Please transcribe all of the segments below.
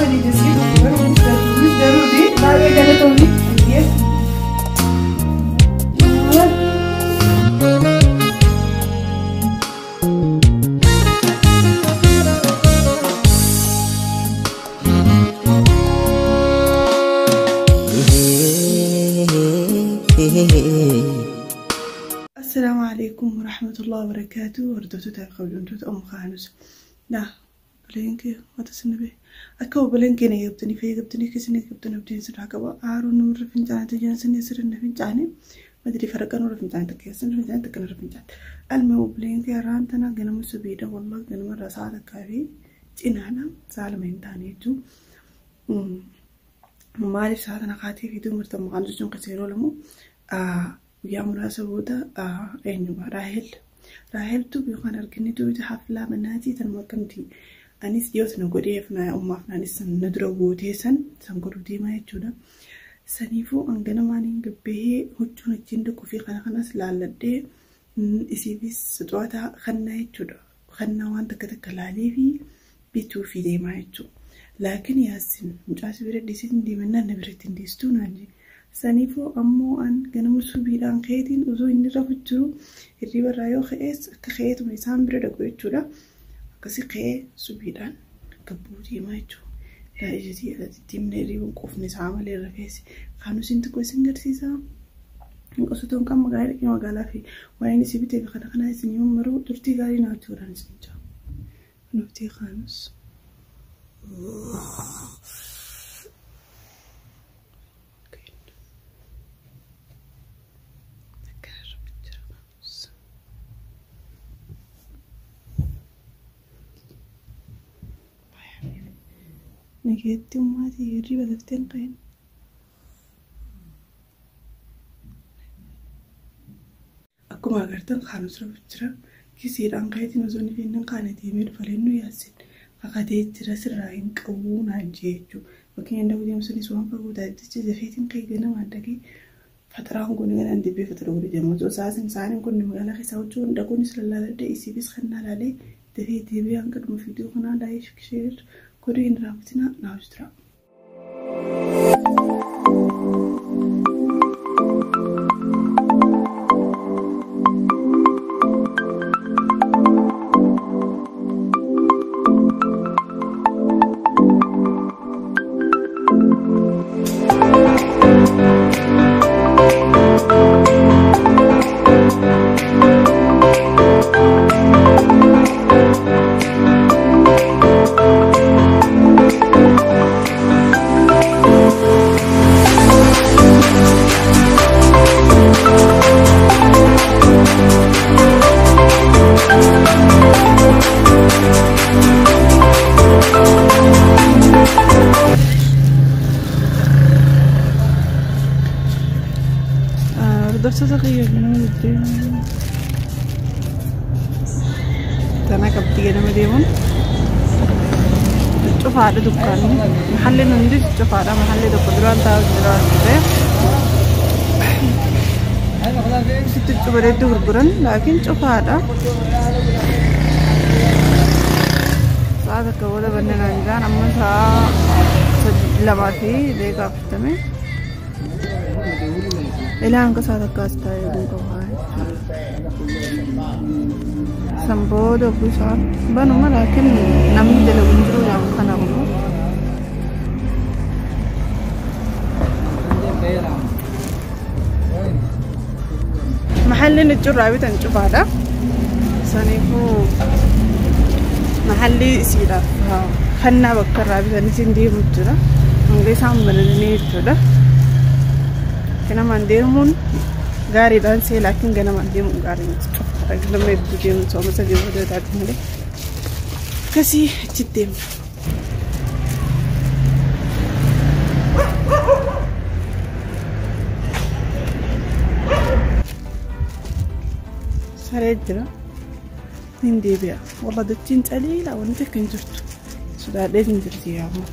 Khadija si ضروري Baay'ee galatoomii. السلام عليكم ورحمة الله وبركاته. Hordoftoota kabajamtoota Umu Kaanus. Naa obboleen wanta sinbe akka obboleen keenya eegabtanii fi eegabtanii keessan eegabtan abdiin sirraa qaba. Aaroon nurra fincaanii jiran sinni sirna fincaanii madri farqa nurra fincaanii takka keessan fincaanii takka nurra fincaanii. Alma obboleen kee har'aan tana ganama subiidha wallah ganama irraa sa'a takkaa fi cinaadha sa'a lama hin taane jechuudha. Maaliif sa'a tana kaatee fi dumarta maqaan jechuun keessa yeroo lamu guyyaa muraasa booda eenyuma Raahel Raaheltu yookaan arginitu haflaa manaatii tanuma akkamti anis dhiyoo sana godheef ummaaf naanis na dura gootee san san godhuu deemaa jechuudha. Saniifuu hanganamaan hin gabbahee huccuun achiin dhaquu fi kana kanas laalladhee isiifis suxoota kannaa jechuudha. Kannaa waan takka takka laalee fi bituu fi deemaa jechuudha. Laakiin yaasin mucaasi bira dhiisiin deemannaan na biratti hin dhiistuu naan jedhe. Saniifuu ammoo an ganama subiidhaan ka'eetiin osoo inni rafu jiru hirriba irraa yoo ka'es akka ka'eetuma isaan bira dhaqu jechuudha. Akkasii ka'ee subiidhaan gabbuu deemaa jechuudha. Daa'ijjitii alatti himne hirriba hin quufne isaa malee rafeessi. Kaanus inni xiqqoo isin garsiisa. Osoo kan magaalaa dhaqee magaalaa fi waa'een isii bitee fi kana kanaa isin yoo maruu turtii gaarii naa jechuudhaan isin jaa. Kunuutii kaanus. Nageetti ummaatii hirriba daftee hin qahin. Akkuma agartan kaanus rafu jira. Kisiidhaan ka'eetiin osoo inni fiinnan kaane deemee dhufa leennu yaasin. Kakatee jira sirraa hin qabu naan jee jechuudha. Fakkeenya danda'u deemsuunis waan fagoo taate dafeetiin ka'ee ganamaan dhaqee faxaraan kun ganaan dibbee faxara godhu jedhamu. Osoo saasin saaniin kun magaalaa keessaa huccuun dhaquunis lallaaladhee isiifis kan laalaalee dafee deebi'ee hanga dhuma fiidiyoo kanaa like share godhuu hin raawwatinaa naaf jira. Hordoftoota kiyya ganama deddeemuun tana qabdi ganama deemuun cufaadha dukkaanni mahalli hundi cufaadha mahalli tokko duraan taa'u jira ta'e sitti cubareetti gurguran laakiin cufaadha. Sa'a takka booda bannaan jiraan amma sa'a 2:40. Ilaa hanga sa'a takkaas taa'ee eeguu qaba jechuudha. San booda oguu isaan banuma laakiin namni dalagu hin jiru jedhamu kana kun. Mahalli nuti irraa bitan cufaadha. Saniifuu mahalli isiidhaaf fannaa bakka irraa bitan isin deemu jira. Hanga isaan bananii jechuudha. Ganamaan deemuun gaariidhaan see laakiin ganamaan deemuun gaarii miti cufaadha. Ganama hedduu deemuun sooma sadii booda taate malee akkasii achitti deemna. Saree jira. Hin deebi'a. Wallah dachiin caliilaa wanti akka hin jirtu. Sodaadhee hin jirti yaamuu.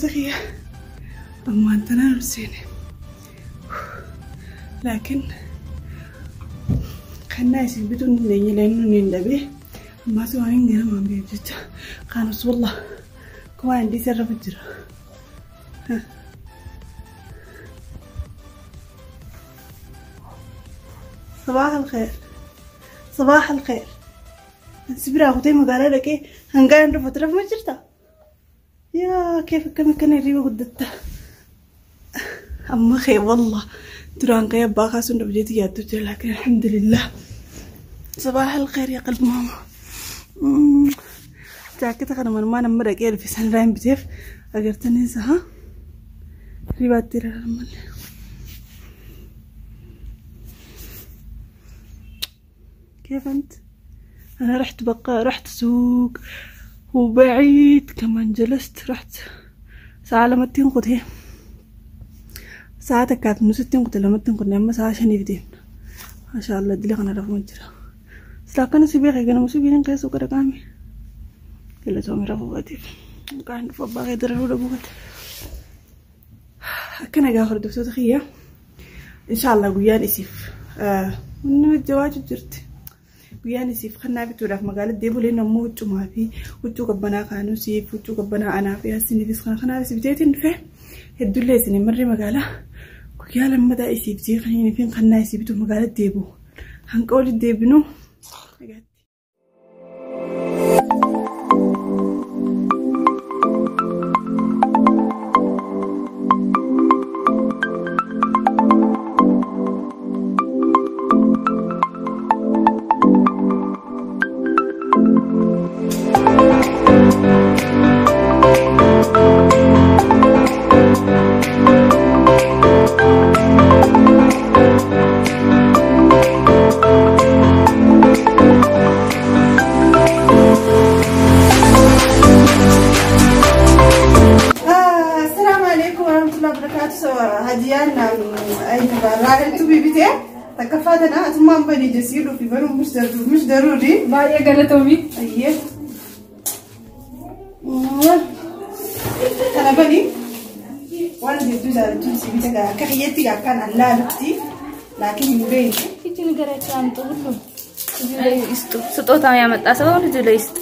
Hordoftoota kiyya ammaan tanaan ol seene. Laakiin kannaa isin bituu hin dandeenye leennu hin dhabee ammaas waan hin ganamaan beeku jecha kaanus wallah kumaan hindii sarrafa jira. صباح الخير صباح الخير سبرا قتي مقالة لك هنقاين رفت رف ما جرتا يا كيف كم كان الريبة قدتها أما خير والله تران قيب باقا سندب جيتي يا تجر لكن الحمد لله صباح الخير يا قلب ماما جاكيت خنا من ما نمرق إيه في سن راين بتيف أجرتني سها ريبات تيرا رمال كيف أنت؟ أنا رحت بقى رحت سوق وبعيد كمان جلست رحت ساعة لما تنقد هي ساعة كانت نص تنقد لما تنقد لما ساعة شني بدين ما شاء الله دلي أنا رفض مجرى سلاكنا سبيخي كنا مسبيلين قيس وكذا كامي كلا تومي رفض بديل كان رفض باقي درر ولا بوقت كنا جاهر دكتور تخيا إن شاء الله ويان إسيف من الزواج جرت guyyaan isiif kannaa bituudhaaf magaalaa deebi'u ammoo huccumaa fi huccuu qabbanaa kaanusiif huccuu qabbanaa anaa fi asiniifis kana kanaaf isiif jeetiin dhufe hedduullee isin marri magaalaa guyyaa lammataa isiif jeeqanii fi kannaa isii bituu magaalaa deebi'u hanqa walitti deebinu. مش ضروري باقي قالتومي اييه انا بني وانا دي دوزا بيتا كخيتي كان الله لبتي لكن مبين እቺ ንገራቸው አምጡ ሁሉ እዚህ ላይ ይስጡ። ስጦታ ያመጣ ሰው እዚህ ላይ ይስጡ።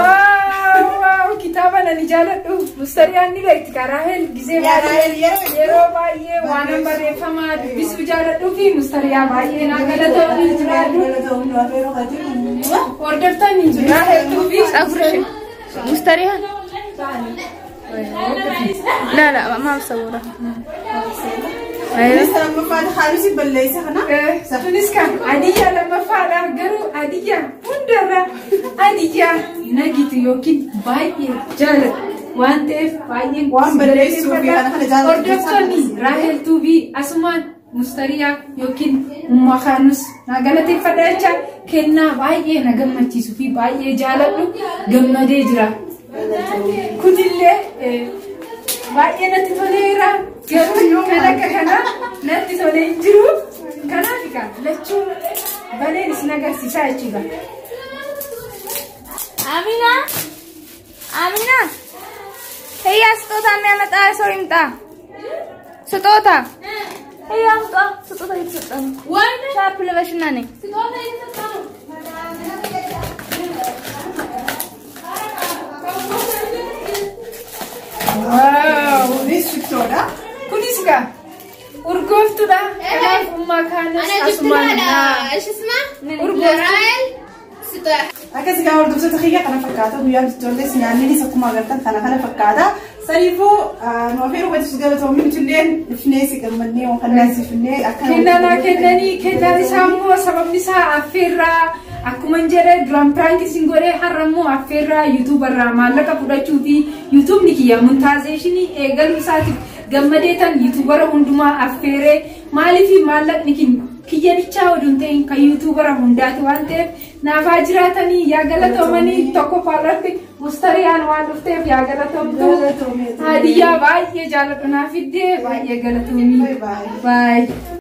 Wow, kitaaba nani jaaladhu. Mustariyaan ni beekti Raahel gisee yeroo baay'ee waan barreeffamaa dubbisuu jaaladhuu fi mustariyaa baay'ee naa galatoomii jiraadhu. Hordoftoonni Raahel tuufi. مستريها؟ لا لا ما مصورة. أيوة. Sunis kan adiyyaa lammaffaadha garuu adiyyaa hundarra adiyyaa nagitu yookiin baay'ee jaalatu waan ta'eef baay'een waan balleessuu fi kana kana jaalatu. Hordoftoonni Raahel Tuubii asumaan mustariyaa yookiin umma kaanus na galateeffadha jecha kennaa baay'ee na gammachiisuu fi baay'ee jaaladhu gammadee jira. Kunillee baay'ee natti toleera garuu kan akka kanaa natti tolee hin jiru. Kanaaf egaa lachuu baleen isin agarsiisaa jechuudha. አሚና አሚና ህያ ስጦታ የሚያመጣ ሰው ይምጣ። ስጦታ ህያ አምጣ። ስጦታ እየተሰጠ ነው። ሻርፕ ልበሽና ነኝ። Kunis shittoodha. Kunis egaa urgooftuudha. Kanaaf ummaa kaanas asumaan Akkasii gaafa hordoftoota kiyya kana fakkaata. Guyyaan ijoollees nyaanninis akkuma agartan kana kana fakkaata. Saniifuu nu afeeruu wajjin galatoomii nutilleen dhufnee si gammannee waan si finnee akkana. Kennanaa kennanii kennaan isaa immoo sababni isaa affeerraa akkuma hin jedhe duraan piraanki isin godhee har'a immoo affeerraa yuutuubarraa maallaqa fudhachuu fi yuutuubni kiyya montaazeeshinii eegaluu isaatiif gammadee tan yuutuubara hundumaa affeeree maaliif maallaqni kiyya bichaa oduu hin ta'in kan yuutuubara hundaati waan ta'eef naafaa jiraatanii yaa galatoomanii tokko faarratti Mustariyaan waan dhufteef yaa galatamtu. Hadiyyaa baay'ee jaalladhu naa fiddee baay'ee galatoomii. Bye. Baay'ee.